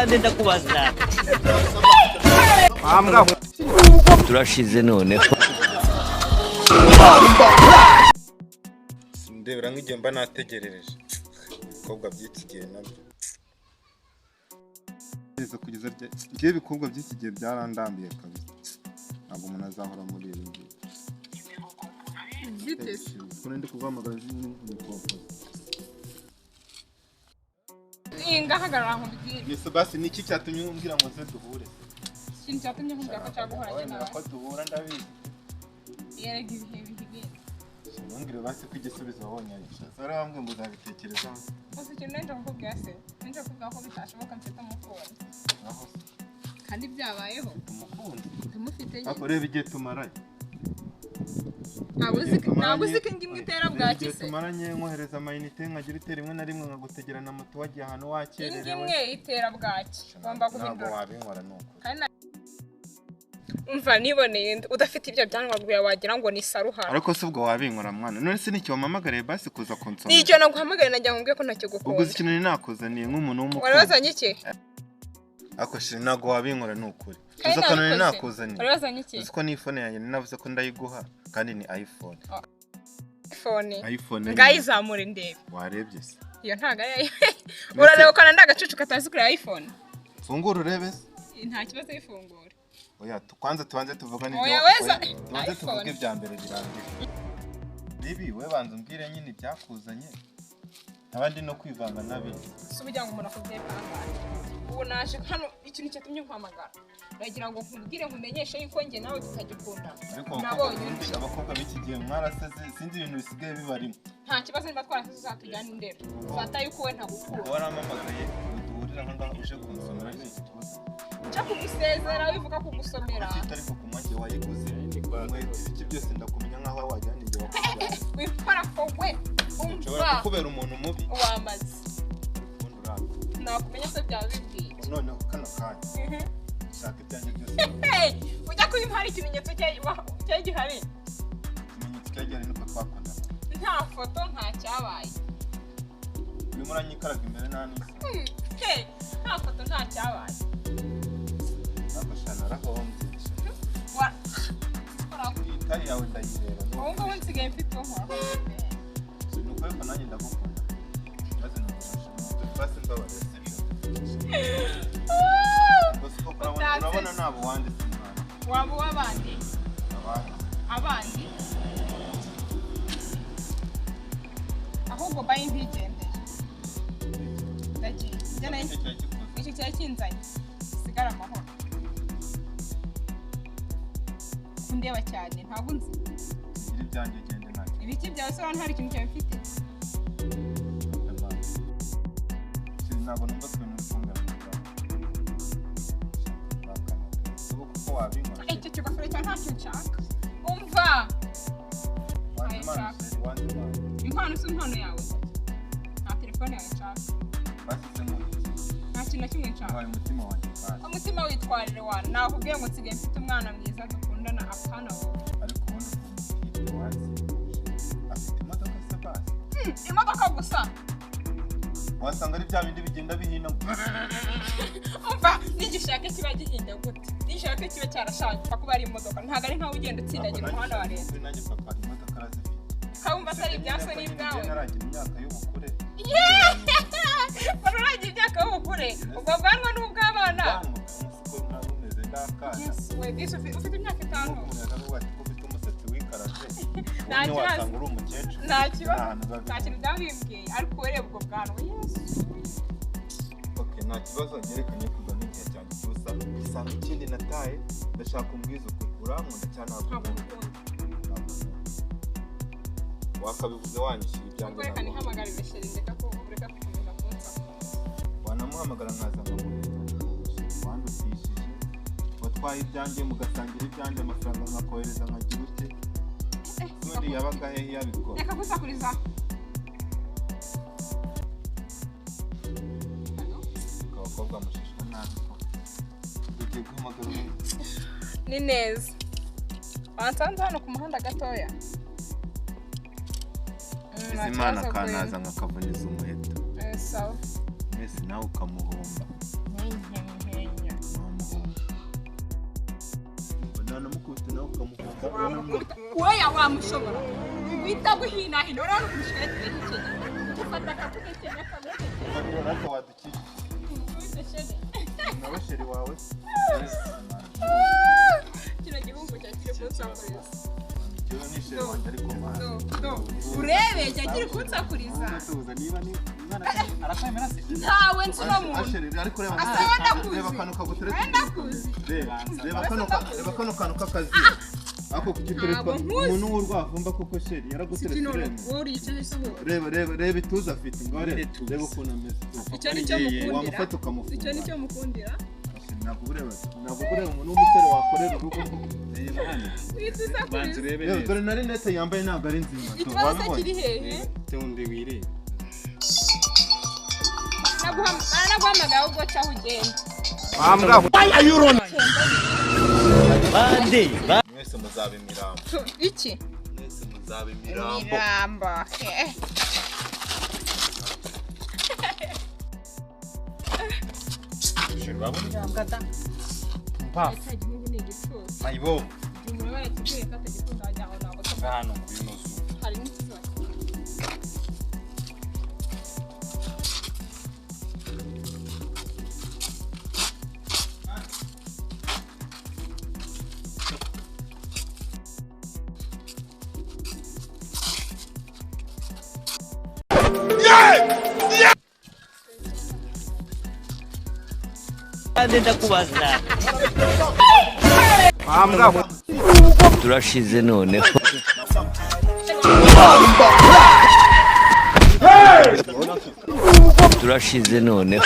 Bande ndakubaza. Turashize noneho. Ndebera nk'igihe mba nategerereje ibikorwa by'iki gihe nabyo kugeza ngewe ibikorwa by'iki gihe byarandambiye kabisa, ntabwo umuntu azahora muri ibi ngibi. Kuko ndi kuguhamagara ni Ngahagarara nkubwire. Yesu, basi ni iki cyatumye umbwira ngo nze duhure? Ikintu cyatumye nkubwira ko nshaka guhura njye Wemera nawe. ko duhura, ndabizi. Yerega ibihe bihigenda. Ntumbwire basi ko igisubizo wabonye ari cyo. Wari wambwiye ngo uzabitekerezaho. Gusa ikintu nari nje kukubwira se, nje kukubwira ko bitashoboka, mfite umukunzi. Aho se? Kandi byabayeho. Umukunzi? Ndamufite nyine. Ariko reba igihe tumaranye. Ntabwo uzi ko ingi imwe itera Reba bwaki igihe se? tumaranye, nkohereza amayinite, nkagira itera rimwe na rimwe nkagutegera na moto, wagiye ahantu Ingi wakererewe. imwe itera bwaki, ugomba Ntabwo guhindura. wabinkora, ni ukuri. Kandi umva, niboneye udafite ibyo byanwa bwawe wagira ngo ni saruhara. Ariko se ubwo wabinkora mwana? None se nicyo wampamagariye basi kuza kunsomera? Nicyo naguhamagaye, nagira ngo mbwiye ko Ubwo ntakigukunda. uzi ikintu nakuzaniye nk'umuntu Wari w'umukunzi? wazanye iki? Ariko shit, ntabwo wabinkora, ni ukuri. Kandi Uzi akantu nari nabikoze. nakuzaniye? Wari wazanye iki? Uzi ko n'iphone yanjye ninavuze ko ndayiguha, kandi ni iPhone. iPhone? iPhone. Ngayizamure ndebe. Warebye se? Iyo ntabwo ari urareba ukana ndi agacucu katazi kureba iPhone. Fungura urebe se. Nta kibazo, ifungura. Oya, kwanza tubanze tuvugane. Oya, weza. Oya, tubanze iPhone. tuvuge ibya mbere birangira bibi. We banza umbwire nyine ibyakuzanye, abandi no kwivanga n'abindi. Si ubugira ngo umuntu akubwiye kangahe? Ubu naje hano, ikintu cyatumye nkuhamagara, ndagira ngo nkubwire, nkumenyeshe yuko njye nawe tutagikundana. Ariko Nabonye undi, abakobwa b'iki gihe mwarasaze, sinzi ibintu bisigaye bibarimo. Nta kibazo, niba twarasize uzatujyana indero, fata yuko we ntagukunda. Warampamagaye ngo duhurire aho ngaho, uje kunsomera n'iki kibazo? Nja kugusezera, wivuga kugusomera. Kuki ariko ku mwanya wayiguze, inkweto, ibiki byose, ndakumenya nk'aho wajyana igihe wakujyana. Wikora ko we Nshobora umva. kukubera umuntu mubi. Wamaze. Ubundi uranga. Nakumenya se byaba bibwiye? Noneho kano kanya shaka ibyanjye byose. Hey, ujya kubimpa hari ikimenyetso cyari gihari? Ikimenyetso cyagihari nuko twakundana. Nta foto, nta cyabaye. Urimo uranyikaraga imbere nta n'isi. Hey, nta foto, nta cyabaye. Ariko sha, narahombye. Iyi taille yawe ndayireba. Ubu ngubu nsigaye mfite uwo nkoraho. Ni ukuri ko nanjye ndagukunda, maze nagufasha basi, mbabarira, sibyo? Gusa uko urabona ntabwo wanditse umwana. Waba uw'abandi. Abandi. Abandi ahubwo bayi ntigendere, ndagiye njye nayo. Nicyo cyari kikuze. Icyo cyari kinzanye, sigara amahoro. Kundeba cyane, ntabwo nzi. Gira ibyanjye ugende, ntacyo. Ibiki byawe se? Hano hari ikintu cyawe mfite? Ntabwo numva ko ibintu uri kumbwira ngo urakana ubu kuko wabinkora. Icyo kigofero cyawe ntacyo nshaka, umva. Wanze impano, chérie, wanze impano. Impano si impano yawe, nta telefone yawe nshaka. Basi se nk'ubu? Nta kintu na kimwe nshaka. Wahaye umutima wanjye basi. Umutima witwarire wana, nakubwiye ngo nsigaye mfite umwana mwiza dukundana, apana wowe. Ariko ubundi ukuntu ufite wansimbuje afite imodoka se basi? Imodoka gusa? Wasanga ari bya bindi bigenda bihina. Umva, nigishaka kiba gihinda gute, nigishaka kiba cyarashaje, pfa kuba ari imodoka. Ntabwo ari nkaho ugenda utsindagira umuhanda wa leta. Nanjye papa imodoka arazifite. Ukabumva atari ibya so n'ibwawe. Naragira imyaka y'ubukure. Wari uragira imyaka y'ubukure, ubwo bwanwa ni ubw'abana. Ubwanwa siko nari bumeze ndakana. Yesu we, disi ufite imyaka 5. Nk'uko umuntu yakavuga ati ko ufite umusatsi wikaraze, Nta ubundi kibazo. wasanga uri umukecuru. Nta kibazo. Nta hantu biba Nta kintu byaba bimbwiye, ariko ureba ubwo bwanwa, Yesu. Okay, nta kibazo, ngerekanye kugwa n'igihe cyanjye cy'ubusa gisanga ikindi nataye. Ndashaka umbwiza ukuri, urankunda cyangwa ntabwo Ntabwo unkunda? ngukunda. Ntabwo unkunda. Wakabivuze wanyishyura ibyanjye. Ubwo reka Ntabwo nihamagare chérie, ndeka ko ureka gukomeza kunsakuza. Wanamuhamagara nkaza nkamureba. Wandutishije, watwaye ibyanjye, mugasangira ibyanjye, amafaranga nkakohereza, nkagira ute? Ubundi yabaga hehe yabikora? Reka gusakuriza. Halo? Abakobwa mushishwa nabi ko ugiye guhamagara umuntu. Ni neza wansanze hano ku muhanda gatoya. Nta Izimana kibazo. akanaza nkakavuniza umuheto. Sawa. Mwese nawe ukamuhomba. Ninjye. Nanamukubita nawe ukamuhunga. Wamukubita oya, wamushobora guhita guhinahina. Urabona ukuntu shikarete irahekenya, ufata akaguhekenya, akaguhekenya. Ariko wadukijije. Wese chéri. Nawe chéri wawe. Kino gihungu cya kiri kunsakuriza. Ikibazo ni chéri wanjye, ariko mwana. Do, do. Urebe cya kiri kunsakuriza. Tuza, niba ni umwana arakwemera se? Ntawe nzi uno muntu. Asheri, ariko reba. Asaba ndakuzi. Reba akantu kaguteretse. Aya ndakuzi. Reba, reba kano reba kano kantu k'akazi ako kugiteretswa. Ntabwo nkuzi. Umuntu w'urwavumba koko, chéri yaraguteretse. Kino Uremye. wowe uricaye se wowe? Reba, reba, reba ituze afite. Ngaho reba. Ituze. Reba ukuntu ameze. Icyo ni cyo mukundira. Wamufata ukamufunga. Icyo ni cyo mukundira. Ntabwo ureba, ntabwo ureba umuntu w'umusore wakorera urugo. Reba hano. Wita Banza usakuriza. urebe Reba, neza. dore na rinete yambaye ntabwo ari nzima. Ikibazo se Wabibonye? kiri hehe? Tundi wirebe. Baranaguhamagaye ahubwo, caho ugenda. Bande. Mwese muzaba imirambo. Iki? Mwese muzaba imirambo. Imirambo. Eh. Chéri, wabona irambwa da. Mpafu. Cya gihugu ni igicucu. Mayibobo. Igihe umuntu aba yarakibwiye ko atagikunda, wagira ngo ntabwo Va hano, ngwino zuba. Hari n'ikibazo. Bande, ndakubaza. Turashize noneho. Turashize noneho.